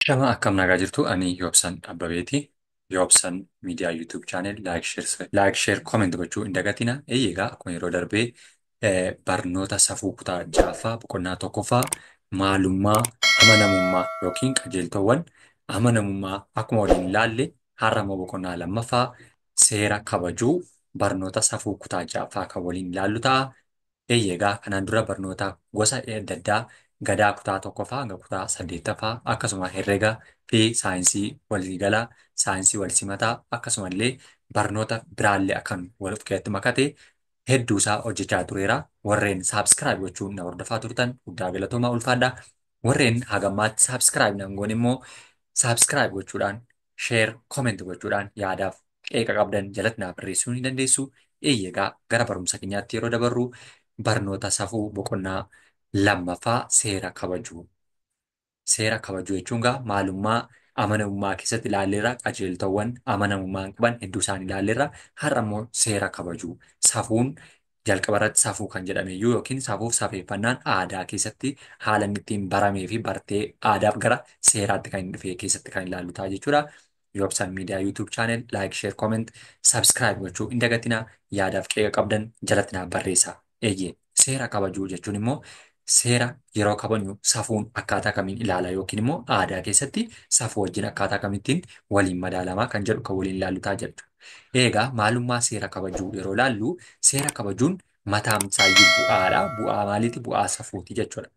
Shama akkam nagaa jirtu ani Yoobsan Abbabeeti. Yoobsan miidiyaa YouTube channel like share comment gochuu hin dagatina. Eeyyee akkuma yeroo darbee barnoota safuu kutaa ja'affaa boqonnaa tokkoffaa maalummaa amanamummaa yookiin qajeeltowwan amanamummaa akkuma waliin ilaalle har'a immoo boqonnaa lammaffaa seera kabajuu barnoota safuu kutaa ja'affaa kan waliin ilaallu ta'a. Eeyyee kanaan dura barnoota gosa adda addaa gadaa kutaa tokkoffaa hanga kutaa saddeettaffaa akkasuma herrega fi saayinsii waliigalaa saayinsii walsimataa akkasumallee barnoota biraallee akkan wal of keessatti makate hedduusaa hojjechaa tureera. Warreen subscribe gochuun na hordofaa turtan guddaa galatoomaa ulfaadha. Warreen hagammaatti subscribe nan goone immoo subscribe gochuudhaan share comment gochuudhaan yaadaaf qeeqa qabdan jalatti naaf barreessuu ni dandeessu. Eeyyee gara barumsa keenyaatti yeroo dabarru barnoota safuu boqonnaa lammaffaa seera kabajuu. Seera kabajuu jechuun gaa maalummaa amanamummaa keessatti ilaalleerra qajeeltowwan amanamummaa qaban hedduu isaanii ilaalleerra har'a immoo seera kabajuu. Safuun jalqaba irratti safuu kan jedhameyyuu yookiin safuuf safeeffannaan aadaa keessatti haala inni ittiin baramee fi bartee aadaaf gara seeraatti kan inni dhufe keessatti kan ilaallu ta'a jechuudha. Yoobsan miidiyaa YouTube channel like share comment subscribe gochuu hin dagatinaa yaadaaf qeeqa qabdan jalatti naaf barreessaa. Eeyyee seera kabajuu jechuun immoo seera yeroo kabajnu safuun akkaataa kamiin ilaala yookiin immoo aadaa keessatti safuu wajjin akkaataa kamittiin waliin madaalamaa kan jedhu kan waliin ilaallu ta'a jechuudha. Egaa maalummaa seera kabajuu yeroo ilaallu seera kabajuun mataan isaayyuu bu'aadha. Bu'aa maaliiti? Bu'aa safuuti jechuudha.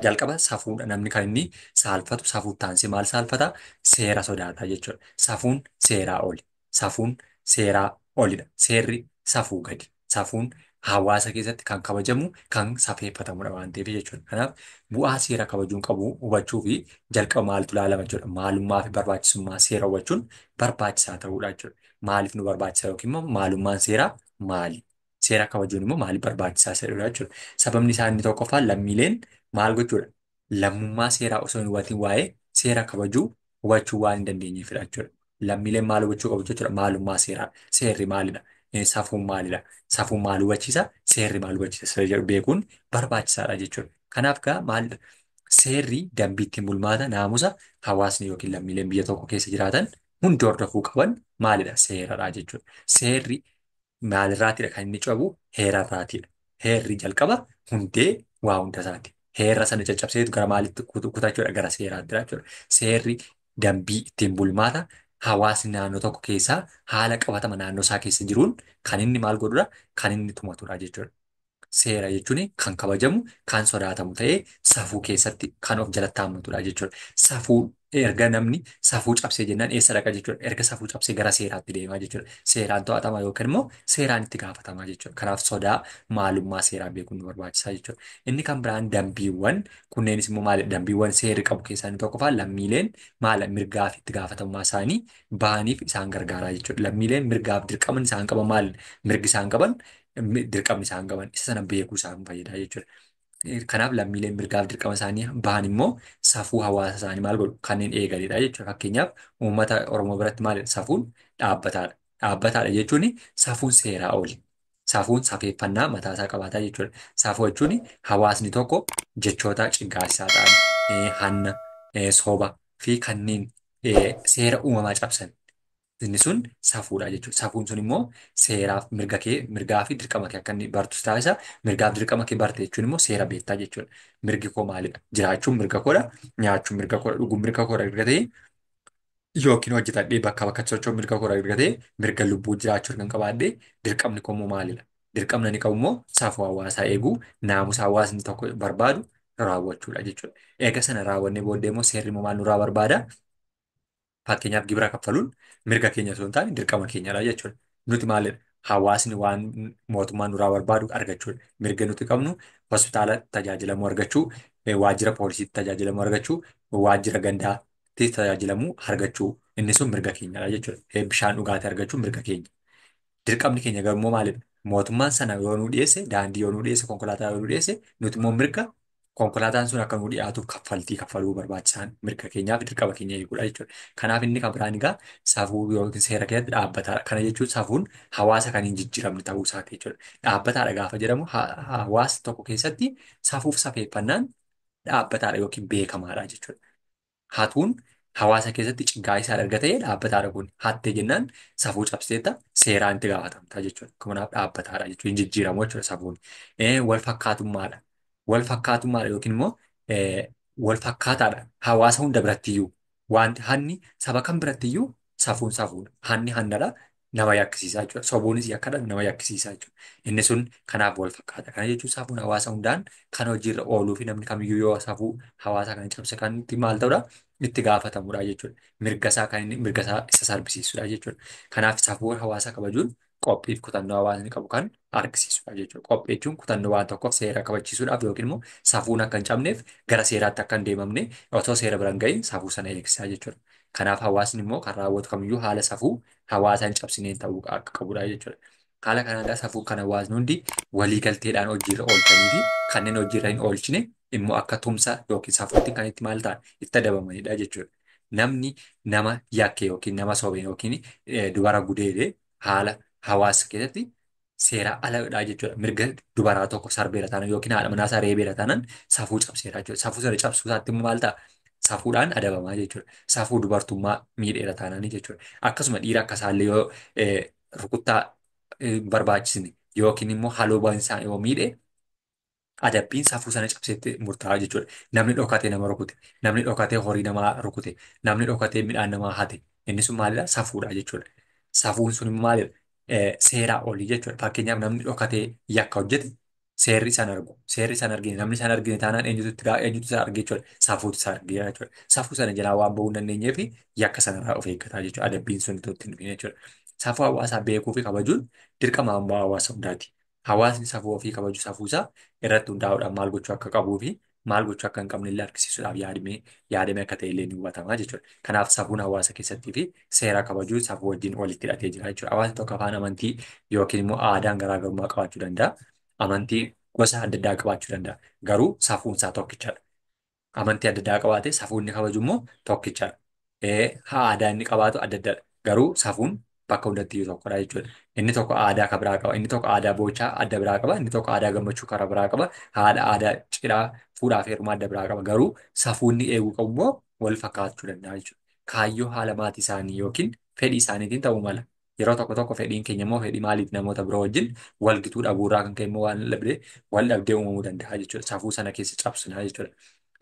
Jalqaba safuudha namni kan inni saalfatu safuu taansee maal saalfata? Seera sodaata jechuudha. Safuun seeraa oli. Safuun seeraa olidha. Seerri safuu gadi. Safuun hawaasa keessatti kan kabajamu kan safeeffatamudha waan ta'eef jechuudha. Kanaaf bu'aa seera kabajuun qabu hubachuu fi jalqaba maaltu ilaalama jechuudha. Maalummaa fi barbaachisummaa seera hubachuun barbaachisaa ta'uudha jechuudha. Maaliif nu barbaachisa yookiin immoo maalummaan seeraa maali? Seera kabajuun immoo maaliif barbaachisaa jedhudha jechuudha. Sababni isaa inni tokkoffaan lammiileen maal gochuudha? Lammummaa seeraa osoo hin hubatiin waa'ee seera kabajuu hubachuu waan hin dandeenyeefidha jechuudha. Lammiileen maal hubachuu qabu jechuudha? Maalummaa seeraa. Seerri maalidha? Safuun maalidha? Safuun maal hubachiisa? Seerri maal hubachiisa? Seera jedhu beekuun barbaachisaadha jechuudha. Kanaaf gaa maalidha? Seerri dambii ittiin bulmaata naamusa hawaasni yookiin lammiileen biyya tokko keessa jiraatan hundi hordofuu qaban maalidha? Seeradha jechuudha. Seerri maalirraatidha kan inni cabu? Heerarraatidha. Heerri jalqaba hundee waa hunda isaati. Heera sana caccabseetu gara maalitti kutachuudha? Gara seeraatti jechuudha. Seerri dambii ittiin bulmaata hawaasni naannoo tokko keessaa haala qabatama naannoo isaa keessa jiruun kan inni maal godhudha? Kan inni tumatudha jechuudha. Seera jechuun kan kabajamu, kan sodaatamu ta'ee safuu keessatti kan of jalatti haammatudha jechuudha. Safuu erga namni safuu cabsee jennaan eessa dhaqa jechuudha. Erga safuu cabsee gara seeraatti deemaa jechuudha. Seeraan to'atama yookiin immoo seeraan itti gaafatama jechuudha. Kanaaf sodaa maalummaa seeraa beekuun nu barbaachisaa jechuudha. Inni kan biraan dambiiwwan kunneenis immoo maali? Dambiiwwan seerri qabu keessaa inni tokkoffaan lammiileen maala mirgaa fi itti gaafatamummaa isaanii bahaniif isaan gargaaraa jechuudha. Lammiileen mirgaa fi dirqamni isaan qaban maali? Mirgi isaan qaban dirqamni isaan qaban isa sana beekuu isaan fayyada jechuudha. Kanaaf lammiileen mirgaaf dirqama isaanii bahan immoo safuu hawaasa isaanii maal godhu kanneen eeganidha jechuudha. Fakkeenyaaf uummata Oromoo biratti maal safuun dhaabbataadha. Dhaabbataadha jechuun safuun seeraa oli. Safuun safeeffannaa mataa isaa qabaataa jechuudha. Safuu jechuun hawaasni tokko jechoota ciggaasisaa ta'an, hanna, soba fi kanneen seera uumamaa cabsan. Inni sun safuudha jechuudha. Safuun sun immoo seeraaf mirga kee mirgaa fi dirqama kee akka inni bartu taasisa. Mirgaaf dirqama kee barte jechuun immoo seera beektaa jechuudha. Mirgi koo maalidha? Jiraachuun mirga koodha. Nyaachuun mirga koodha. Dhuguun mirga koodha erga ta'e yookiin hojjetadhee bakka bakkatti socho'uun mirga koodha erga ta'e mirga lubbuu jiraachuu kan qabaadhee dirqamni koo immoo maalidha? Dirqamni inni qabu immoo safuu hawaasaa eeguu naamusa hawaasni tokko barbaadu raawwachuudha jechuudha. Eega sana raawwannee booddee immoo seerri immoo maal nurraa barbaada? Fakkeenyaaf gibira kaffaluun mirga keenya osoo hin taane dirqama keenyadha jechuudha. Nuti maalidha? Hawaasni waan mootummaan nurraa barbaadu argachuudha. Mirga nuti qabnu hospitaala tajaajilamuu argachuu, waajjira poolisiitti tajaajilamuu argachuu, waajjira gandaatti tajaajilamuu argachuu. Inni sun mirga keenyadha jechuudha. Bishaan dhugaatii argachuun mirga keenya. Dirqamni keenya garuu immoo maalidha? Mootummaan sana yoo nuu dhiyeesse, daandii yoo nuu dhiyeesse, konkolaataa yoo nuu dhiyeesse, nuti immoo mirga konkolaataan sun akka nuu dhiyaatuuf kaffaltii kaffaluu barbaachisaan mirga keenyaa fi dirqama keenya eeguudha jechuudha. Kanaaf inni kan biraan egaa safuu yookiin seera keessatti dhaabbataadha. Kana jechuun safuun hawaasa kan hin jijjiiramne ta'uu isaati jechuudha. Dhaabbataadha gaafa jedhamu hawaasa tokko keessatti safuuf safeeffannaan dhaabbataadha yookiin beekamaadha jechuudha. Hatuun hawaasa keessatti ciggaa isaa erga ta'e dhaabbataadha kun. Hattee jennaan safuu cabseetta seeraan itti gaafatamta jechuudha. Kanaaf dhaabbataadha jechuudha. Hin jijjiiramu jechuudha safuun. Wal fakkaatummaadha. Wal fakkaatummaadha yookiin immoo wal fakkaataadha. Hawaasa hunda birattiyyuu wanti hanni saba kam birattiyyuu safuun safuudha. Hanni hannadha. Nama yakkisiisaa jechuudha. Sobuunis yakkadha nama yakkisiisaa jechuudha. Inni sun kanaaf wal fakkaata. Kana jechuun safuun hawaasa hundaan kan hojiirra ooluu fi namni kamiyyuu yoo safuu hawaasa kana cabse kan itti maal ta'udha itti gaafatamudha jechuudha. Mirga isaa kan inni mirga isaa isa sarbisiisudha jechuudha. Kanaaf safuu hawaasa kabajuun qophiif kutannoo hawaasni qabu kan argisiisudha jechuudha. Qophii jechuun kutannoo waan tokkoof seera kabachiisuudhaaf yookiin immoo safuun akka hin cabneef gara seeraatti akka hin deemamne otoo seera bira hin ga'iin safuu sana eegsisaa jechuudha. Kanaaf hawaasni immoo kan raawwatu kamiyyuu haala safuu hawaasa hin cabsineen ta'uu akka qabudha jechuudha. Haala kanaan safuu kan hawaasni hundi waliigalteedhaan hojiirra oolchanii fi kanneen hojiirra hin oolchine immoo akka tumsa yookiin safuutti kan itti maal ta'an itti adabamanidha jechuudha. Namni nama yakke yookiin nama sobe yookiin dubara gudeede haala hawaasa keessatti seera aladha jechuudha. Mirga dubaraa tokko sarbeera taanaan yookiin haadha manaa isaa reebeera taanaan safuu cabseera jechuudha. Safuu sana cabsuu isaatti immoo maal ta'a? Safuudhaan adabamaa jechuudha. Safuu dubartummaa miidheera taanaan jechuudha. Akkasuma dhiira akka isaallee yoo rukuttaa barbaachisne yookiin immoo haloo bahinsaa yoo miidhe adabbiin safuu sana cabseetti murtaa'a jechuudha. Namni dhokatee nama rukute, namni dhokatee horii namaa rukute, namni dhokatee midhaan namaa hate, inni sun maalidha? Safuudha jechuudha. Safuun sun immoo maalidha? Seeraa olii jechuudha. Fakkeenyaaf namni dhokatee yakka hojjete seerri isaan argu. Seerri isaan argine namni isaan argine taanaan eenyutu itti eenyutu isa arge jechuudha. Safuutu isa arge jechuudha. Safuu sana jalaa waan bahuu hin dandeenyeef yakka sanarraa of eeggataa jechuudha. Adabbiin sun itti hin dhufin jechuudha. Safuu hawaasaa beekuu fi kabajuun dirqama hawaasa hundaati. Hawaasni safuu ofii kabaju safuu isaa irratti hundaa'uudhaan maal gochuu akka qabuu fi maal gochuu akka hin qabne illee argisiisuudhaaf yaadamee akka ta'e illee ni hubatama jechuudha. Kanaaf safuun hawaasa keessattii fi seera kabajuun safuu wajjin walitti hidhatee jira jechuudha. Hawaasni tokko afaan amantii yookiin immoo aadaan garaagarummaa qabaachuu danda'a. Amantii gosa adda addaa qabaachuu danda'a. Garuu safuun isaa tokkichadha. Amantii adda addaa qabaate safuun inni kabaju immoo tokkichadha. Aadaa inni qabaatu adda addadha. Garuu safuun bakka hundatti iyyuu tokkodha jechuudha. Inni tokko aadaa kan biraa qaba. Inni tokko aadaa boochaa adda biraa qaba. Inni tokko aadaa gammachuu karaa biraa qaba. Haala aadaa cidhaa fuudhaa fi heerumaa adda biraa qaba. Garuu safuun inni eeguu qabu immoo wal fakkaachuu danda'a jechuudha. Kaayyoo haala maatii isaanii yookiin fedhii isaaniitiin ta'uu mala. Yeroo tokko tokko fedhiin keenya immoo fedhii maaliif namoota biroo wajjin wal gituu dhabuurraa kan ka'e immoo waan dhabdee wal dhabdee uumamuu danda'a jechuudha. Safuu sana keessa cabsinaa jechuudha.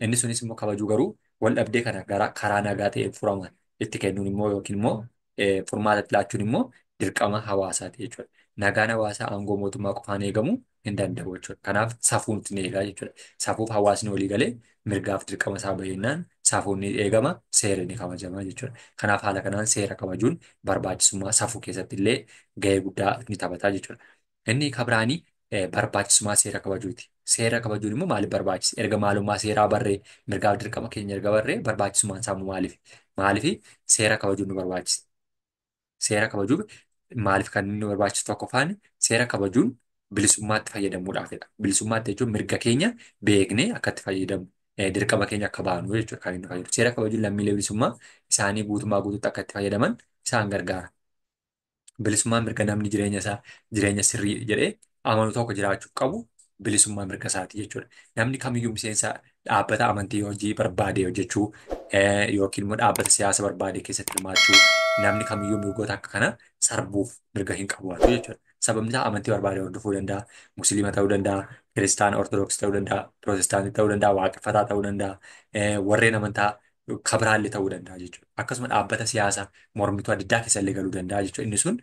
Inni sunis immoo kabajuu garuu wal dhabdee kana gara karaa nagaa ta'een furama itti kennuun immoo yookiin immoo furmaata itti laachuun immoo dirqama hawaasaati jechuudha. Nagaan hawaasaa aangoo mootummaa qofaan eegamuu hin danda'u jechuudha. Kanaaf safuun ittiin eegaa jechuudha. Safuuf hawaasni walii galee mirgaaf dirqama isaa bahinnaan safuun ni eegama, seerri ni kabajama jechuudha. Kanaaf haala kanaan seera kabajuun barbaachisummaa safuu keessatti illee gahee guddaa ni taphata jechuudha. Inni kabiraanii barbaachisummaa seera kabajuuti. Seera kabajuun immoo maaliif barbaachisa? Erga maalummaa seeraa barree mirgaaf dirqama keenya erga barree barbaachisummaan isaa immoo maaliif? Maaliif seera kabajuun nu barbaachisa? Seera kabajuuf maaliif kan inni nu barbaachisu tokkoffaan seera kabajuun bilisummaatti fayyadamuudhaafidha. Bilisummaatti jechuun mirga keenya beeknee akka itti fayyadamnu dirqama keenya akka baanu jechuudha kan inni fayyadu. Seera kabajuun lammiilee bilisummaa isaanii guutummaa guutuutti akka itti fayyadaman isaan gargaara. Bilisummaan mirga namni jireenya isaa jireenya sirrii jedhee amanu tokko jiraachuu qabu bilisummaa mirga isaati jechuudha. Namni kamiyyuu miseensa dhaabbata amantii hojii barbaade hojjechuu yookiin immoo dhaabbata siyaasa barbaade keessatti hirmaachuu namni kamiyyuu mirgoota akka kana sarbuuf mirga hin qabu jechuudha. Sababni isaa amantii barbaade hordofuu danda'a, musliima ta'uu danda'a, kiristaana ortodoksii ta'uu danda'a, pirootestaantii ta'uu danda'a, waaqeffataa ta'uu danda'a, warreen amantaa kabiraallee ta'uu danda'a jechuudha. Akkasuma dhaabbata siyaasaa mormituu adda addaa keessa illee galuu danda'a jechuudha. Inni sun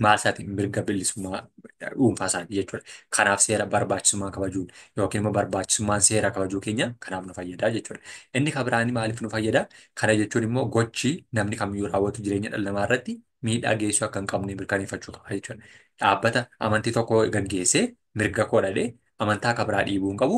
maal isaatiin mirga bilisummaa dhuunfaa isaatii jechuudha. Kanaaf seera barbaachisummaa kabajuun yookiin immoo barbaachisummaan seera kabajuu keenya kanaaf nu fayyada jechuudha. Inni kabiraanii maaliif nu fayyada? Kana jechuun immoo gochi namni kamiyyuu raawwatu jireenya dhala namaa irratti miidhaa geessuu akka hin qabne mirkaneeffachuu qaba jechuudha. Dhaabbata amantii tokko gaggeessee mirga koo dhadhee amantaa kabiraa dhiibuu hin qabu.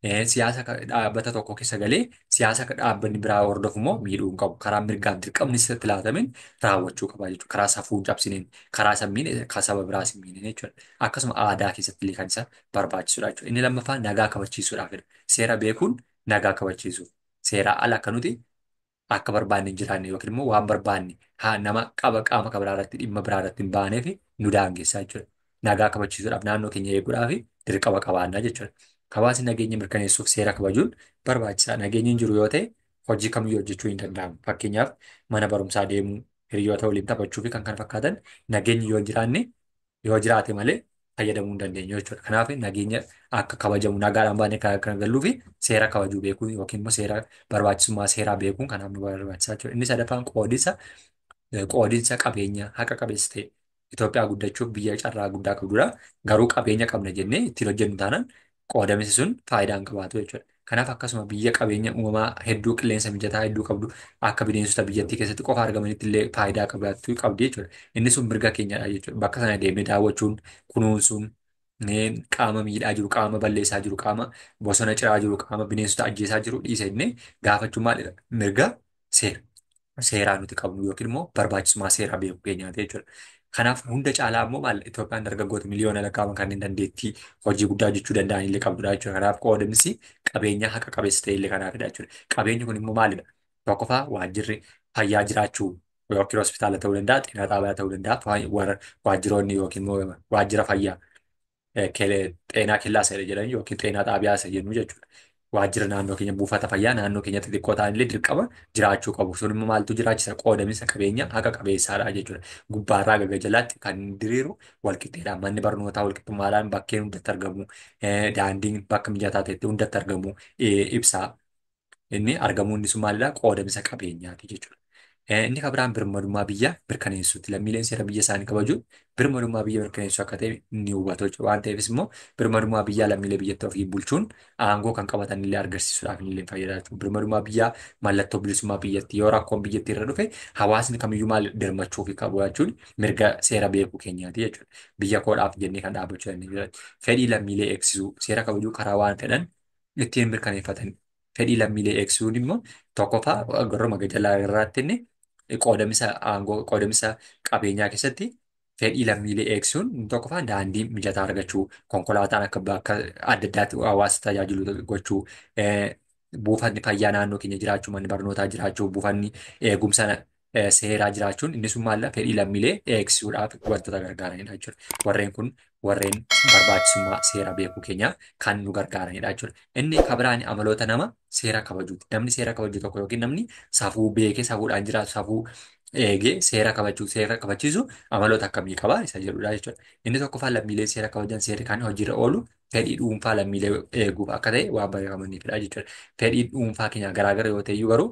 Siyaasa dhaabbata tokko keessa galee siyaasa dhaabbanni biraa hordofu immoo miidhuu hin qabu. Karaa mirgaaf dirqamni isatti laatameen raawwachuu qaba jechuudha. Karaa safuu hin cabsineen, karaa sammiin kan saba biraas hin miineen jechuudha. Akkasuma aadaa keessatti illee kan isa barbaachisudha jechuudha. Inni lammaffaan nagaa kabachiisuudhaafidha. Seera beekuun nagaa kabachiisuuf. Seeraa ala akka nuti akka barbaanne hin jiraanne yookiin immoo waan barbaanne nama qaba qaama biraa irratti dhimma biraa irratti hin baaneef nu daangessaa jechuudha. Nagaa kabachiisuudhaaf naannoo keenya eeguudhaaf dirqama qabaannaa jechuudha. Hawaasni nageenya mirkaneessuuf seera kabajuun barbaachisaa. Nageenyi hin jiru yoo ta'e hojii kamiyyuu hojjechuu hin danda'amu. Fakkeenyaaf mana barumsaa deemuu, hiriyoota waliin taphachuu fi kan kana fakkaatan nageenyi yoo hin jiraanne yoo jiraate malee fayyadamuu hin dandeenyu jechuudha. Kanaaf nageenya akka kabajamu nagaadhaan baanee kan galluu fi seera kabajuu beekuun yookiin immoo seera barbaachisummaa seeraa beekuun kanaaf nu barbaachisaa jechuudha. Inni sadaffaan qoodinsa qabeenya haqa qabeessa ta'e Itoophiyaa guddachuuf biyya carraa guddaa qabdudha. Garuu qabeenya qabna jennee ittiin hojjennu taanaan qoodamsi sun faayidaa hin qabaatu jechuudha. Kanaaf akkasuma biyya qabeenya uumamaa hedduu qilleensa mijataa hedduu qabdu akka bineensota biyyattii keessatti qofa argamanitti illee faayidaa qabaachuu qabdi jechuudha. Inni sun mirga keenyadha jechuudha. Bakka sana deemnee daawwachuun, kunuunsuun, qaama miidhaa jiru, qaama balleessaa jiru, qaama bosona ciraa jiru, qaama bineensota ajjeesaa jiru dhiisennee gaafachuun maalidha? Mirga seera. Seeraa nuti qabnu yookiin immoo barbaachisummaa seeraa beekuu keenyaati jechuudha. Kanaaf hunda caalaa immoo maal Itoophiyaan dargaggoota miliyoona lakkaa'aman kanneen dandeettii hojii guddaa hojjechuu danda'an illee qabdudha jechuudha. Kanaaf qoodamsi qabeenya haqa qabeessa ta'e illee kanaafidha jechuudha. Qabeenyi kun immoo maalidha? Tokkoffaa waajjirri fayyaa jiraachuu yookiin hospitaala ta'uu danda'a, xeenaa xaabiyaa ta'uu danda'a, waajjiroonni yookiin immoo waajjira fayyaa xeenaa kellaa isa jedhan yookiin xeenaa xaabiyaa isa jennu jechuudha. Waajjira naannoo keenya buufata fayyaa naannoo keenya xixiqqoo ta'an illee dirqama jiraachuu qabu. Sun immoo maaltu jiraachisa? Qoodamisa qabeenya haqa qabeessaadha jechuudha. Gubbaarraa gaga jalaatti kan diriiru walqixxeedha. Manni barnootaa walqixxummaadhaan bakkeen hundatti argamu. Daandiin bakka mijataa ta'etti hundatti argamu. Ibsaa inni argamu inni sun maalidha? Qoodamisa qabeenyaati jechuudha. Inni kan biraan birmadummaa biyya mirkaneessuuti. Lammiileen seera biyya isaanii kabajuun birmadummaa biyya mirkaneessuu akka ta'e ni hubatu jechuudha. Waan ta'eefis immoo birmadummaa biyyaa lammiilee biyyattii ofii bulchuun aangoo kan qabatan illee agarsiisuudhaaf illee fayyada jechuudha. Birmadummaa biyyaa mallattoo bilisummaa biyyattii yoo rakkoon biyyattii irra dhufe hawaasni kamiyyuu maal dirmachuu fi qabu jechuun mirga seera beekuu keenyaati jechuudha. Biyya koodhaaf jennee kan dhaabbachuu dandeenyu. Fedhii lammiilee eegsisuu seera kabajuu karaa waan fedhan ittiin mirkaneeffatan. Fedhii lammiilee eegsisuun immoo tokkoffaa garuma jalaa irraatti inni qoodamisa aangoo qoodamisa qabeenyaa keessatti fedhii lammiilee eegsisuun tokkoffaa daandii mijataa argachuu, konkolaataan akka bakka adda addaatti hawaasa tajaajilu gochuu, buufatni fayyaa naannoo keenya jiraachuu, manni barnootaa jiraachuu, buufanni eegumsa seeraa jiraachuun inni sun maal fedhii lammiilee eegsisuudhaaf wantoota gargaaranidha jechuudha. Warreen kun warreen barbaachisummaa seera beekuu keenya kan nu gargaaranidha jechuudha. Inni kan biraan amaloota nama seera kabajuuti. Namni seera kabaju tokko yookiin namni safuu beekee safuudhaan jiraatu safuu eegee seera kabajuu seera kabachiisu amaloota akkamii qaba isa jedhudha jechuudha. Inni tokkoffaa lammiilee seera kabajan seerri kan hojiirra oolu fedhii dhuunfaa lammiilee eeguuf akka ta'e waan beekamaniifidha jechuudha. Fedhii dhuunfaa keenya garaagara yoo ta'e iyyuu garuu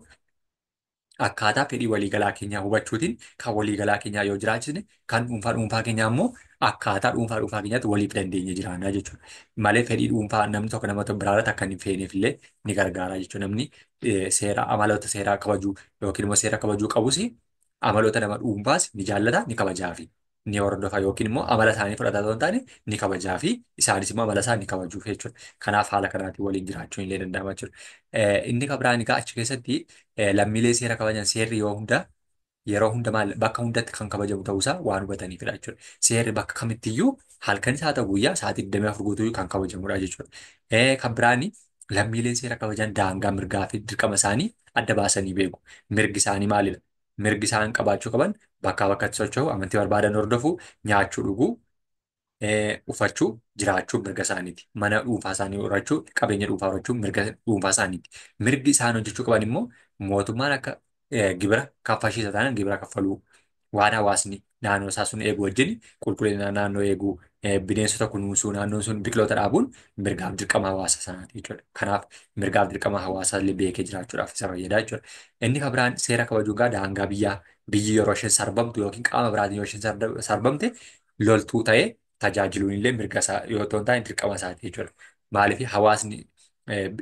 akkaataa fedhii waliigalaa keenyaa hubachuutiin kan waliigalaa keenyaa yoo jiraachisne kan dhuunfaa dhuunfaa keenyaa immoo akkaataa dhuunfaa dhuunfaa keenyaatti waliif dandeenye jiraannaa jechuudha. Malee fedhii dhuunfaa namni tokko nama tokko biraarratti akka hin feeneef illee ni gargaara jechuudha. Namni seera amaloota seeraa kabajuu yookiin immoo seera kabajuu qabus amaloota nama dhuunfaas ni jaallata ni kabajaafi. Ni hordofa yookiin immoo amala isaanii fudhataa otoo hin taane ni kabajaa fi isaanis immoo amala isaanii ni kabajuuf jechuudha. Kanaaf haala kanaatiin waliin jiraachuun illee danda'ama jechuudha. Inni kan biraan egaa achi keessatti lammiilee seera kabajan seerri yoo hunda yeroo hunda maal bakka hundatti kan kabajamu ta'uusaa waan hubataniifidha jechuudha. Seerri bakka kamittiyyuu halkanis haa ta'u guyyaa sa'aatii 24 guutuu kan kabajamudha jechuudha. Kan biraan lammiileen seera kabajan daangaa mirgaa fi dirqama isaanii adda baasanii beeku. Mirgi isaanii maalidha? Mirgi isaan qabaachuu qaban bakkaa bakkatti socho'uu, amantii barbaadan hordofuu, nyaachuu, dhuguu, uffachuu, jiraachuu mirga isaaniiti. Mana dhuunfaa isaanii horachuu, qabeenya dhuunfaa horachuu mirga dhuunfaa isaaniiti. Mirgi isaan hojjechuu qaban immoo mootummaan akka gibira kaffalchiisa taanaan gibira kaffaluu, waan hawaasni naannoo isaa sun eegu wajjin qulqullina naannoo eeguu, bineensota kunuunsuu, naannoon sun biqiloota dhaabuun mirgaaf dirqama hawaasa sanaati jechuudha. Kanaaf mirgaaf dirqama hawaasaa illee beekee jiraachuudhaaf isa fayyada jechuudha. Inni kan biraan seera kabajuu egaa daangaa biyyaa biyyi yeroo isheen sarbamtu yookiin qaama biraatiin yoo isheen sarbamte loltuu ta'ee tajaajiluun illee mirga isaa yoo ta'u hin taane dirqama isaati jechuudha. Maaliif hawaasni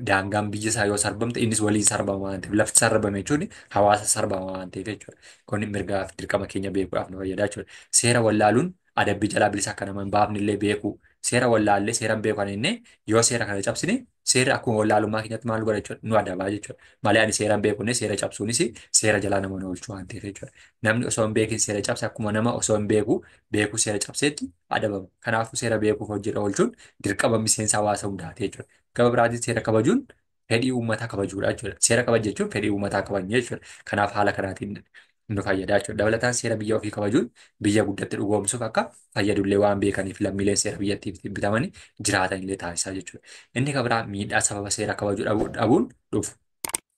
daangaan biyya isaa yoo sarbamte innis waliin sarbama waan ta'eef lafti sarbame jechuun hawaasa sarbama waan ta'eef jechuudha. Kun mirgaa fi dirqama keenya beekuudhaaf nu fayyada jechuudha. Seera wallaaluun adabbii jalaa bilisa akka nama hin baafne illee beekuu. Seera wallaallee seera hin beeku kan inni yoo seera kana cabsine seerri akkuma wallaalummaa keenyatti maal godha jechuudha nu adabaa jechuudha. Malee ani seera hin beekunne seera cabsuunis seera jalaa nama hin oolchu waan ta'eef jechuudha. Namni osoo hin beekin seera cabse akkuma nama osoo hin beeku seera cabseetti adabama. Kanaafuu seera beekuuf hojiirra oolchuun dirqama miseensa hawaasa hundaati jechuudha. Gama biraatiin seera kabajuun fedhii uummataa kabajuudha jechuudha. Seera kabaja jechuun fedhii uummataa kabajne jechuudha. Kanaaf haala kanaatiin nu fayyada jechuudha. Dabalataan seera biyya ofii kabajuun biyya guddatti dhugoomsuuf akka fayyadullee waan beekaniif lammiileen seera biyyattiif bitamanii jiraatanillee taasisaa jechuudha. Inni kan biraa miidhaa sababa seera kabajuu dhabuun dhufu.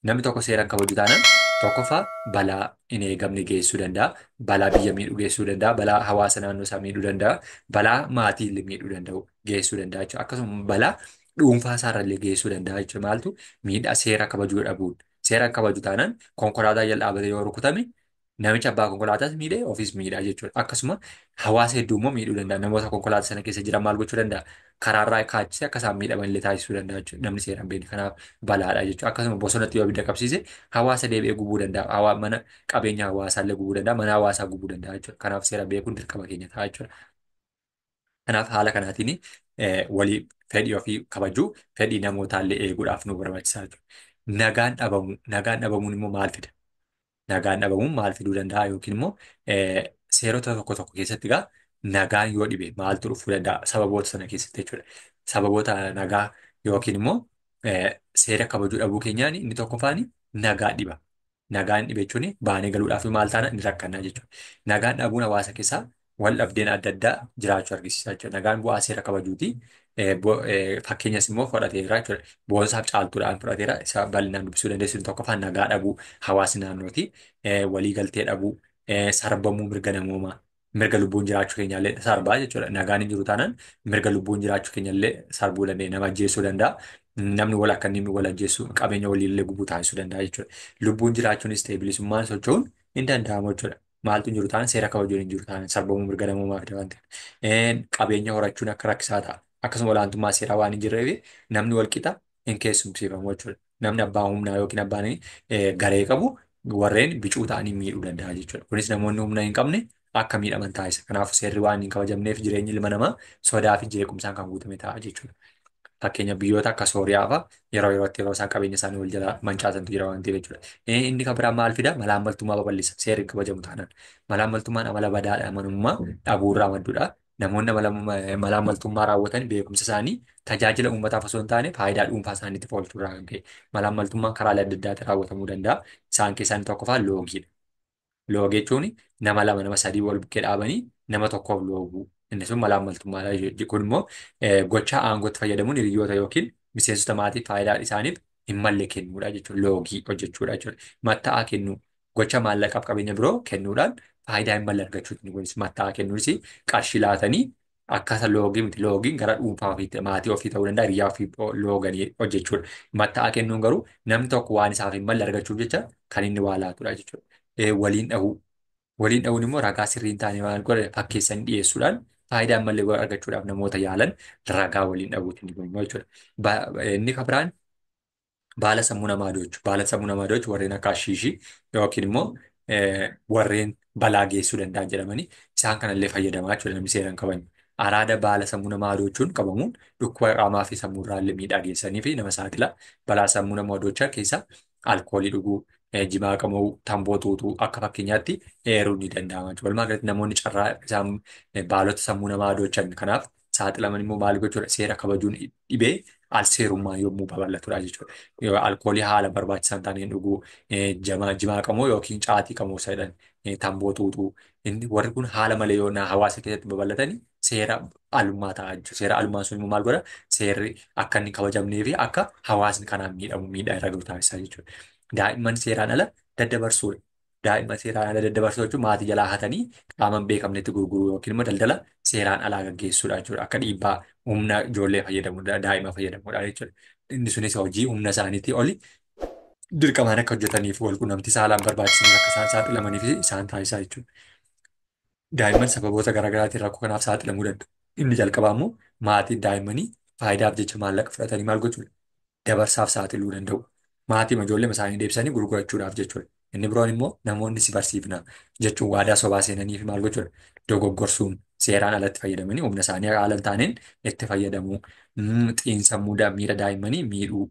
Namni tokko seera hin kabaju taanaan tokkoffaa balaa hin eegamne geessisuu danda'a. Balaa biyya miidhuu geessisuu danda'a. Balaa hawaasa naannoo isaa miidhuu danda'a. Balaa maatii illee miidhuu danda'u geessisuu danda'a jechuudha. Akkasuma balaa dhuunfaa isaarra illee geessisuu danda'a jechuudha. Maaltu miidhaa seera kabajuu dhabuun. Seera kabaju taanaan konkolaataa jala dhaabatee yoo rukutame namicha abbaa konkolaataas miidhee ofiis miidhaa jechuudha. Akkasuma hawaasa hedduu immoo miidhuu danda'a. Namoota konkolaataa sana keessa jiran maal gochuu danda'a? Karaarraa kaachisee akka isaan miidhaman illee taasisuu danda'a jechuudha. Namni seera hin beekne kanaaf balaadha jechuudha. Akkasuma bosonatti yoo abidda qabsiise hawaasa deebi'ee gubuu danda'a. Mana qabeenya hawaasaa illee gubuu danda'a. Mana hawaasaa gubuu danda'a jechuudha. Kanaaf seera beekuun dirqama keenya ta'a jechuudha. Kanaaf haala kanaatiin walii fedhii ofii kabajuu, fedhii namootaa illee eeguudhaaf nu barbaachisaa jechuudha. Nagaan dhabamu. Nagaan dhabamuun immoo maal fida? Nagaan dhabamuun maal fiduu danda'a yookiin immoo seerota tokko tokko keessatti egaa nagaan yoo dhibe maaltu dhufuu danda'a sababoota sana keessatti jechuudha. Sababoota nagaa yookiin immoo seera kabajuu dhabuu keenyaan inni tokkoffaan nagaa dhiba. Nagaan dhibe jechuun baanee galuudhaaf maal taana ni rakkannaa jechuudha. Nagaan dhabuun hawaasa keessaa wal dhabdeen adda addaa jiraachuu argisiisa jechuudha. Nagaan bu'aa seera kabajuuti. Fakkeenyas immoo fudhateera jechuudha. Boonsaaf caaltuudhaan fudhateera. Isa bal'inaan dubbisuu dandeessu. Tokkoffaan nagaa dhabuu hawaasni naannooti. Walii galtee dhabuu, sarbamuu mirga namoomaa, mirga lubbuun jiraachuu keenyaallee sarbaa jechuudha. Nagaan hin jiru taanaan mirga lubbuun jiraachuu keenyallee sarbuu dandeenya. Nama ajjeesuu danda'a. Namni wal akka inni wal ajjeessu qabeenya waliillee gubuu taasisuu danda'a jechuudha. Lubbuun jiraachuunis ta'e bilisummaan socho'uun hin danda'amu jechuudha. Maaltu hin jiru taanaan seera kabajuun hin jiru taanaan sarbamuu mirga namoomaa fida waan ta'eef. Qabeenya horachuun akka rakkisaa ta'a. Akkasuma olaantummaa seeraa waan hin jirreef namni wal qixa hin keessumsiifamu jechuudha. Namni abbaa humnaa yookiin abbaan garee qabu warreen bicuu ta'anii miidhuu danda'a jechuudha. Kunis namoonni humna hin qabne akka miidhaman taasisa. Kanaafuu seerri waan hin kabajamneef jireenyi ilma namaa sodaa fi jeequmsaan kan guutame ta'a jechuudha. Fakkeenya biyyoota akka Sooriyaa fa'a yeroo yerootti yeroo isaan qabeenya isaanii wal jala mancaasantu jira waan ta'eef jechuudha. Inni kan biraa maal fida? Malaammaltummaa babal'isa. Seerri hin kabajamu taanaan. Malaammaltummaan amala badaadha amanamummaa dhabuurraa madduudha. Namoonni malaammaltummaa raawwatan beekumsa isaanii tajaajila uummataaf osoo hin taane faayidaa dhuunfaa isaaniitiif oolchuurraa kan ka'e. Malaammaltummaan karaalee adda addaatiin raawwatamuu danda'a. Isaan keessaa inni tokkoffaan loogiidha. Loogii jechuun nama lama nama sadii wal bukkee dhaabanii nama tokkoof looguu. Inni sun malaammaltummaadha jechuudha. Kun immoo gocha aangootti fayyadamuun hiriyoota yookiin miseensota maatii faayidaa isaaniif hin malle kennuudha jechuudha. Loogii hojjechuudha jechuudha. Matta'aa kennuu gocha maallaqaaf qabeenya biroo kennuudhaan faayidaa hin malle argachuuti. Kunis matta'aa kennuunis qarshii laatanii akkaataa loogii miti. Loogiin gara dhuunfaa ofiitti maatii ofii ta'uu danda'a hiriyaa ofii looganii hojjechuudha. Matta'aa kennuun garuu namni tokko waan isaaf hin malle argachuuf jecha kan inni waa laatudha jechuudha. Waliin dhahuu. Waliin dhahuun immoo ragaa sirrii hin taane maal godha fakkeessanii dhiyeessuudhaan faayidaa malee argachuudhaaf namoota yaalan ragaa waliin dhahuutiin ni immoo jechuudha. Inni kan biraan baala sammuu namaa doochu. Baala sammuu namaa doochu warreen akka ashiishii yookiin immoo warreen balaa geessuu danda'an jedhamanii isaan kanallee fayyadamaa jechuudha namni seera hin kabajne. Araada baala sammuu namaa doochuun qabamuun dhukkuba qaamaa fi sammuurraa illee miidhaa geessanii fi nama saaxila. Balaa sammuu namaa doochaa keessaa alkoolii dhuguu, jimaa qama'uu, tamboo xuuxuu akka fakkeenyaatti eeruun ni danda'ama jechuudha. Walumaa galatti namoonni carraa isaan baalota sammuu namaa doochan kanaaf saaxilaman immoo maal gochuudha? Seera kabajuun dhibee al seerummaa yommuu babal'atudha jechuudha. Yoo alkoolii haala barbaachisaa hin taaneen dhuguu, jimaa qama'uu yookiin caatii qama'uu isa jedhan, tamboo xuuxuu inni warri kun haala malee yoo hawaasa keessatti babal'atanii seera alummaa ta'a jechuudha. Seera alummaan sun immoo maal godha? Seerri akka inni kabajamnee fi akka hawaasni kanaan miidhamu miidhaa irra gahu taasisa jechuudha. Daa'imman seeraan ala daddabarsuudha. Daa'imman seeraan ala daddabarsuu jechuun maatii jalaa hatanii qaama hin beekamnetti gurguruu yookiin immoo daldala seeraan alaa gaggeessuudha jechuudha. Akka dhiibbaa humna ijoollee fayyadamuudha, daa'ima fayyadamuudha jechuudha. Inni sunis hojii humna isaaniitii oli dirqamaan akka hojjetaniif wal quunnamtii saalaan barbaachisaniif akka isaan saaxilamaniif isaan taasisaa jechuudha. Daa'imman sababoota garaa garaatiin rakkoo kanaaf saaxilamuu danda'u. Inni jalqabaa immoo maatiin daa'immanii faayidaaf jecha maallaqa fudhatanii maal gochuudha? Dabarsaaf saaxiluu danda'u. Maatii ijoollee isaanii deebisanii gurgurachuudhaaf jechuudha. Inni biroon immoo namoonni si barsiifna jechuun waadaa sobaa seenanii fi maal gochuudha? Dogoggorsuun seeraan alatti fayyadamanii humna isaanii haala hin taaneen itti fayyadamuu. Xiinsammuu miira daa'immanii miidhuu.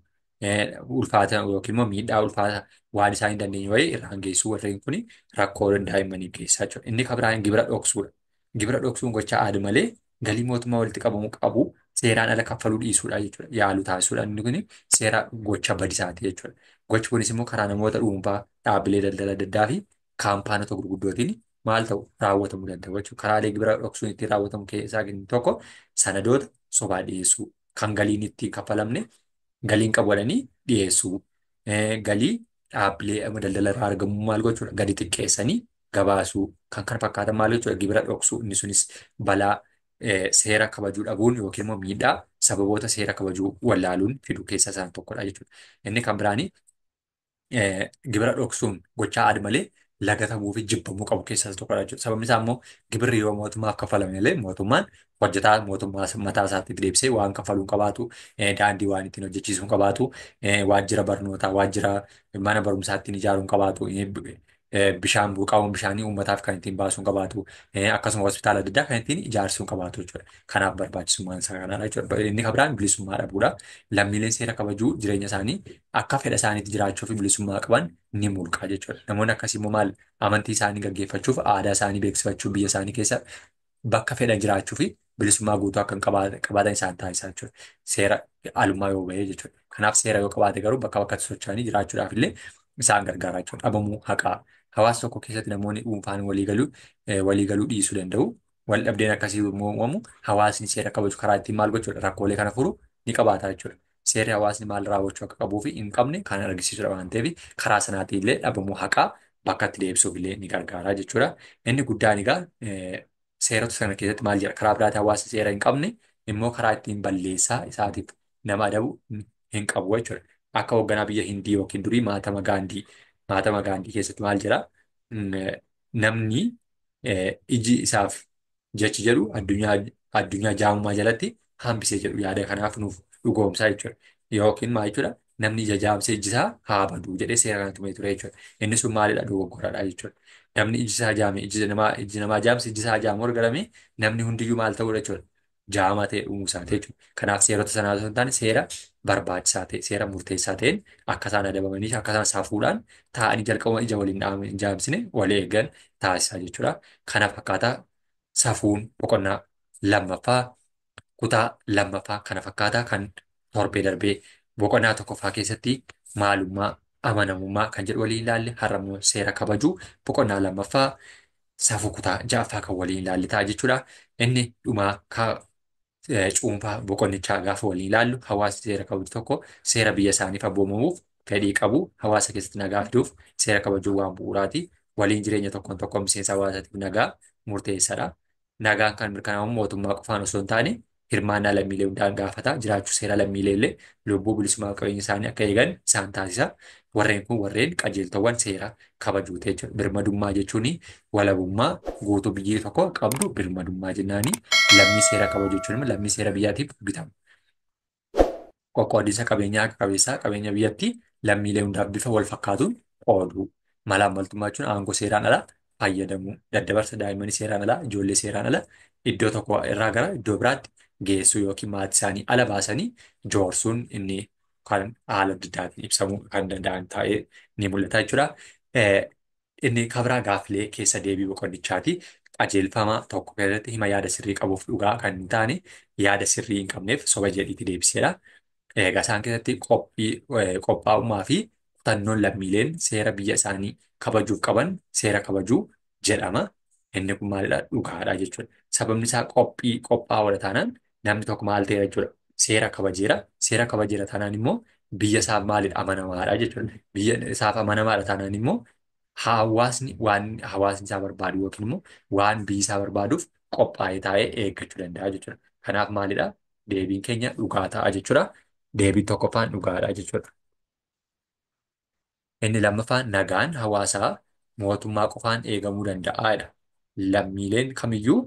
Ulfaata yookiin immoo miidhaa ulfaata waan isaan hin dandeenye wayii irraan geessuu warreen kun rakkoo daa'immanii geessaa jechuudha. Inni kan biraan gibira dhoksuudha. Gibira dhoksuun gochaa aada malee galii mootummaa walitti qabamuu qabu seeraan ala kaffaluu dhiisuudha jechuudha. Yaaluu taasisuudha. Inni kun seera gocha badisaati jechuudha. Gochi kunis immoo karaa namoota dhuunfaa, dhaabbilee daldala adda addaa fi kaampaanota gurguddootiin maal ta'u raawwatamuu danda'u jechuudha. Karaalee gibira dhoksuun ittiin raawwatamu keessaa inni tokko sanadoota sobaa dhiyeessuu, kan galiin ittiin kaffalamne galiin qabu jedhanii dhiyeessuu. Galii dhaabbilee daldala irraa argamu maal gochuudha? Gadi xiqqeessanii gabaasuu kan kana fakkaatan maal jechuudha? Gibira dhoksuu inni sunis balaa seera kabajuu dhabuun yookiin immoo miidhaa sababoota seera kabajuu wallaaluun fidu keessaa isaan tokkodha jechuudha. Inni kan biraani gibira dhoksuun gochaa aad malee lagatamuu fi jibbamuu qabu keessaa isa tokkodha jechuudha. Sababni isaa immoo gibirri yoo mootummaaf kaffalame malee mootummaan hojjetaa mootummaa mataa isaatiif deebisee waan kaffaluu hin qabaatu, daandii waan ittiin hojjechiisuu hin qabaatu, waajjira barnootaa, waajjira mana barumsaa ittiin ijaaruu hin qabaatu, bishaan burqaawwan bishaanii uummataaf kan ittiin baasuu hin qabaatu, akkasuma hospitaala adda addaa kan ittiin ijaarsuu hin qabaatu jechuudha. Kanaaf barbaachisummaan isaa kanaadha jechuudha. Inni kan biraan bilisummaa dhabuudha. Lammiileen seera kabajuu jireenya isaanii akka fedha isaaniitti jiraachuu fi bilisummaa qaban ni mulqa jechuudha. Namoonni akkasii immoo maal amantii isaanii gaggeeffachuuf, aadaa isaanii beeksifachuu, biyya isaanii keessa bakka fedhan jiraachuu fi bilisummaa guutuu akka hin qabaatan isaan taasisaa jechuudha. Seera alummaa yoo bahee jechuudha. Kanaaf seera yoo qabaate garuu bakka bakkatti socho'anii jiraachuudhaaf illee isaan gargaara jechuudha. Dhabamuu haqaa. Hawaasa tokko keessatti namoonni dhuunfaan waliigaluu dhiisuu danda'u. Wal dhabdeen akkasii yommuu uumamu hawaasni seera kabaju karaa ittiin maal gochuudha rakkoolee kana furu ni qabaata jechuudha. Seerri hawaasni maal raawwachuu akka qabuu fi hin qabne kan argisiisudha waan ta'eef karaa sanaatiin illee dhabamuu haqaa bakka itti deebisuuf illee ni gargaara jechuudha. Inni guddaan egaa seerota sana keessatti maal jedha karaa biraatiin hawaasni seera hin qabne immoo karaa ittiin balleessaa isaatiif nama adabu hin qabu jechuudha. Akka hoogganaa biyya Hindii yookiin durii Mahatma Gaandii keessatti maal jedha namni iji isaaf jechi jedhu addunyaa jaamumaa jalatti hambisee jedhu yaada kanaaf nuuf dhugoomsaa jechuudha. Yookiin maal jechuudha namni ija jaamsee iji isaa haa badu jedhee seera kana tumee ture jechuudha. Inni sun maalidha dogoggoradha jechuudha. Namni iji isaa jaame iji namaa jaamse iji isaa jaamu argame namni hundiyyuu maal ta'uudha jechuudha. Jaamaa ta'e uumuu isaati jechuudha. Kanaaf seerota sanaa osoo hin taane seera barbaachisaa ta'e seera murteessaa ta'een akka isaan adabamanii akka isaan safuudhaan taa'anii jalqabuma ija waliin hin jaamsine walii eeggan taasisaa jechuudha. Kanaaf akkaataa safuun boqonnaa lammaffaa kutaa lammaffaa kana fakkaataa kan torbee darbee boqonnaa tokkoffaa keessatti maalummaa amanamummaa kan jedhu waliin ilaalle har'a immoo seera kabajuu boqonnaa lammaffaa safuu kutaa ja'affaa kan waliin ilaalle ta'a jechuudha. Inni dhumaa cuunfaa boqonnichaa gaafa waliin ilaallu hawaasni seera kabaju tokko seera biyya isaaniif abboomamuuf fedhii qabu hawaasa keessatti nagaa fiduuf seera kabajuu waan bu'uuraati. Waliin jireenya tokkoon tokkoon miseensa hawaasaatiif nagaa murteessaadha. Nagaan kan mirkanaa'u mootummaa qofaan osoo hin taane hirmaannaa lammiilee hundaan gaafata. Jiraachuu seera lammiilee illee lubbuu bilisummaa qabeenya isaanii akka eegan isaan taasisa. Warreen kun warreen qajeeltowwan seera kabajuuti jechuudha. Birmadummaa jechuun walabummaa guutuu biyyi tokko qabdu birmadummaa jennaani. Lammii seera kabaju jechuun immoo lammii seera biyyaatiif bitamu. Qoqqoodinsa qabeenyaa haqa qabeessaa qabeenya biyyattii lammiilee hundaaf bifa wal fakkaatuun qooduu. Malaammaltummaa jechuun aangoo seeraan alaa fayyadamuu. Daddabarsa daa'immanii seeraan alaa, ijoollee seeraan ala iddoo tokko irraa gara iddoo biraatti geessuu yookiin maatii isaanii ala baasanii joorsuun inni kan haala adda addaatiin ibsamuu kan danda'an ta'ee ni mul'ata jechuudha. Inni kabraa gaaffilee keessa deebii boqonnichaati. Qajeelfama tokko keessatti hima yaada sirrii qabuuf dhugaa kan hin taane yaada sirrii hin qabneef soba jedhiitti deebiseera. Egaa isaan keessatti qophaa'ummaa fi kutannoon lammiileen seera biyya isaanii kabajuuf qaban seera kabajuu jedhama. Inni kun maalidha? Dhugaadha jechuudha. Sababni isaa qophaa'oodha taanaan namni tokko maal ta'eera jechuudha. Seera kabajeera. Seera kabajeera taanaan immoo biyya isaaf maalidha? Amanamaadha jechuudha. Biyya isaaf amanamaadha taanaan immoo hawaasni waan hawaasni isaa barbaadu yookiin immoo waan biyyi isaa barbaaduuf qophaa'ee taa'ee eeggachuu danda'a jechuudha. Kanaaf maalidha? Deebiin keenya dhugaa ta'a jechuudha. Deebiin tokkoffaan dhugaadha jechuudha. Inni lammaffaan nagaan hawaasaa mootummaa qofaan eegamuu danda'aadha. Lammiileen kamiyyuu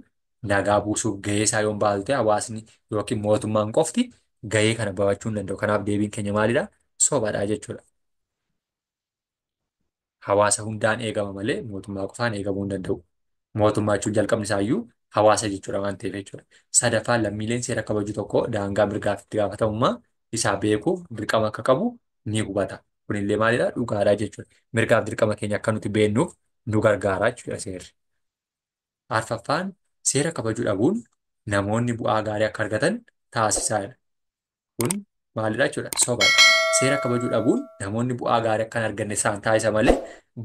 nagaa buusuuf gahee isaa yoon baatu ta'e hawaasni yookiin mootummaan qofti gahee kana bahachuu hin danda'u. Kanaaf deebiin keenya maalidha? Sobadha jechuudha. Hawaasa hundaan eegama malee mootummaa qofaan eegamuu hin danda'u. Mootummaa jechuun jalqabni isaayyuu hawaasa jechuudha waan ta'eef jechuudha. Sadaffaan lammiileen seera kabaju tokko daangaa mirgaa fi itti gaafatamummaa isaa beekuuf dirqama akka qabu ni hubata. Kunillee maalidha? Dhugaadha jechuudha. Mirgaaf dirqama keenya akka nuti beeknuuf nu gargaara jechuudha seerri. Arfaffaan seera kabajuu dhabuun namoonni bu'aa gaarii akka argatan taasisaadha. Kun maalidha jechuudha? Sobadha. Seera kabajuu dhabuun namoonni bu'aa gaarii akka hin arganne isaan taasisa malee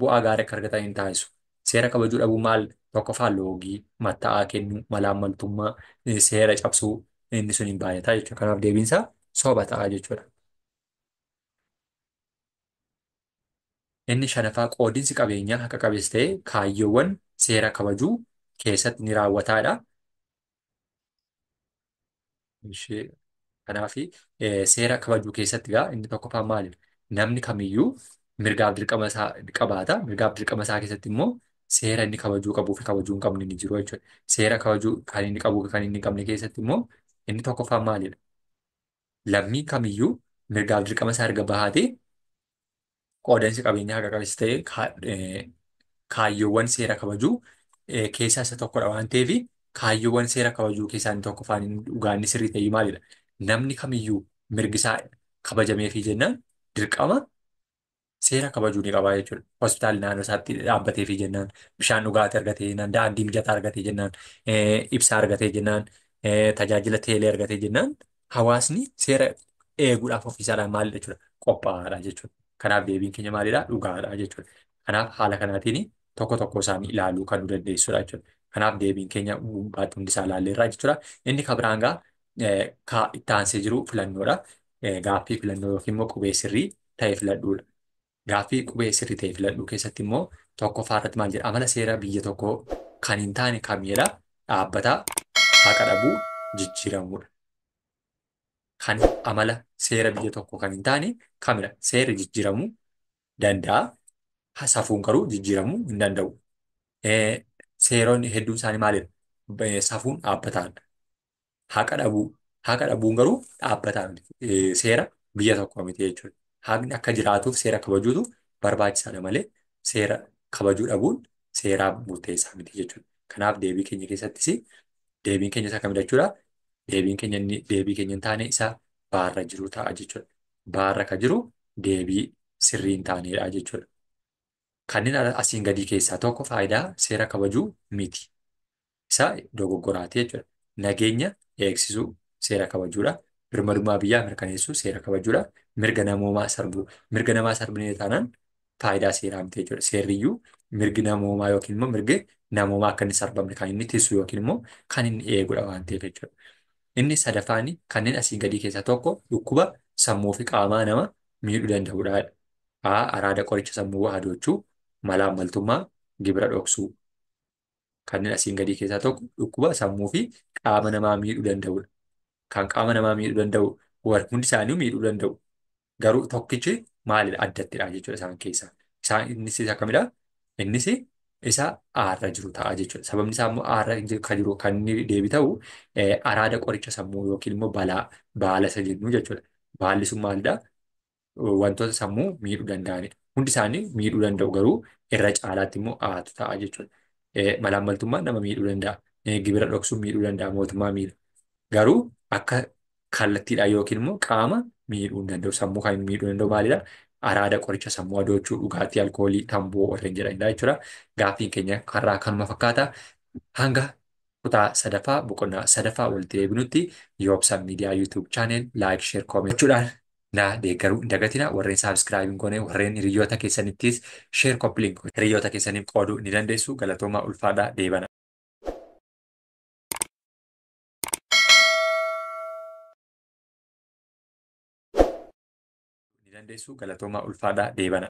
bu'aa gaarii akka argatan hin taasisu. Seera kabajuu dhabuun maal? Tokkoffaan loogii, matta'aa kennuu, malaammaltummaa, seera cabsuu inni sun hin baay'ata jechuudha. Kanaaf deebiin isaa soba ta'a jechuudha. Inni shanaffaa qoodinsi qabeenyaa haqa qabeessa ta'e kaayyoowwan seera kabajuu keessatti ni raawwataadha. Kanaaf seera kabajuu keessatti egaa inni tokkoffaan maali? Namni kamiyyuu mirgaaf dirqama isaa qabaata. Mirgaaf dirqama isaa keessatti immoo seera inni kabajuu qabuu fi kabajuu hin qabne ni jiru jechuudha. Seera kabajuu kan inni qabuu fi kan inni hin qabne keessatti immoo inni tokkoffaan maalidha? Lammii kamiyyuu mirgaaf dirqama isaa erga bahatee qoodansi qabeenyaa haqa qabeessa ta'e kaayyoowwan seera kabajuu keessaa isa tokkodha waan ta'eef kaayyoowwan seera kabajuu keessaa inni tokkoffaan inni dhugaa inni sirrii ta'e maalidha? Namni kamiyyuu mirgi isaa kabajameefii jennaan dirqama seera kabajuu ni qabaa jechuudha. Hospitaalli naannoo isaatti dhaabbateefii jennaan, bishaan dhugaatii argatee jennaan, daandii mijataa argatee jennaan, ibsaa argatee jennaan, tajaajila teelee argatee jennaan hawaasni seera eeguudhaaf ofiisaadhaan maalidha jechuudha? Qophaa'aadha jechuudha. Kanaaf deebiin keenya maalidha? Dhugaadha jechuudha. Kanaaf haala kanaatiin tokko tokko isaanii ilaaluu kan nu dandeessudha jechuudha. Kanaaf deebiin keenya gubbaatti hundi isaa ilaalleerra jechuudha. Inni kan biraan gaa itti aansee jiru filannoodha. Gaaffii filannoo yookiin immoo qubee sirrii ta'e filadhuudha. Gaaffii qubee sirrii ta'e filadhuu keessatti immoo tokkoffaa irratti maal jedha? Amala seera biyya tokkoo kan hin taane kamidha? Dhaabbataa, haqa dhabuu, jijjiiramuudha. Kan amala seera biyya tokkoo kan hin taane kamidha? Seerri jijjiiramuu danda'a. Safuun garuu jijjiiramuu hin danda'u. Seeronni hedduun isaanii maalidha? Safuun dhaabbataadha. Haqa dhabuu. Haqa dhabuun garuu dhaabbataa miti. Seera biyya tokkoo miti jechuudha. Haqni akka jiraatuuf seera kabajuutu barbaachisaadha malee seera kabajuu dhabuun seeraaf murteessaa miti jechuudha. Kanaaf deebii keenya keessattis deebiin keenya isa kamidha jechuudha. Deebiin keenya inni deebii keenya hin taane isa baarra jiru ta'a jechuudha. Baarra kan jiru deebii sirrii hin taanedha jechuudha. Kanneen asiin gadii keessaa tokko faayidaa seera kabajuu miti. Isa dogoggoraati jechuudha. Nageenya eegsisuu seera kabajuudha. Birmadummaa biyyaa mirkaneessuu seera kabajuudha. Mirga namoomaa sarbuu. Mirga namaa sarbinee taanaan faayidaa seeraa miti jechuudha. Seerriyyuu mirgi namoomaa yookiin immoo mirgi namoomaa akka inni sarbamne kan inni tiksu yookiin immoo kan inni eegudha waan ta'eef jechuudha. Inni sadaffaan kanneen asiin gadii keessaa tokko dhukkuba sammuu fi qaamaa nama miidhuu danda'udha. A. Araada qoricha sammuu hadoochuu, malaammaltummaa, gibira dhoksuu. Kanneen asiin gadii keessaa tokko dhukkuba sammuu fi qaama namaa miidhuu danda'udha. Kan qaama namaa miidhuu danda'u hundi isaanii miidhuu danda'u. Garuu tokkichi maalidha? Addattidha jechuudha isaan keessaa. Isaan innis isa kamidha? Innis isa aarra jiru ta'a jechuudha. Sababni isaa immoo aarra kan jiru kan inni deebi ta'u araada qoricha sammuu yookiin immoo balaa baala isa jennu jechuudha. Baalli sun maalidha? Wantoota sammuu miidhuu danda'anidha. Hundi isaanii miidhuu danda'u garuu irra caalaatti immoo aatu ta'a jechuudha. Malaammaltummaan nama miidhuu danda'a. Gibira dhoksuun miidhuu danda'a. Mootummaa miidha. Garuu akka kallattiidhaan yookiin immoo qaama miidhuu hin danda'u. Sammuu kan miidhuu danda'u maalidha? Araada qoricha sammuu hadoochuu, dhugaatii alkoolii, tamboo warreen jedhanidha jechuudha. Gaaffiin keenya karaa kanuma fakkaata. Hanga kutaa sadaffaa boqonnaa sadaffaa walitti deebinutti Yoobsan Miidiyaa YouTube channel like, share, comment gochuudhaan na deeggaruu hin dagatina. Warreen subscribe hin goone warreen hiriyoota keessanittis share, copy link hiriyoota keessaniif qooduu ni dandeessu. Galatoomaa ulfaadhaa deebana. Ni dandeessu. Galatoomaa ulfaadhaa deebana.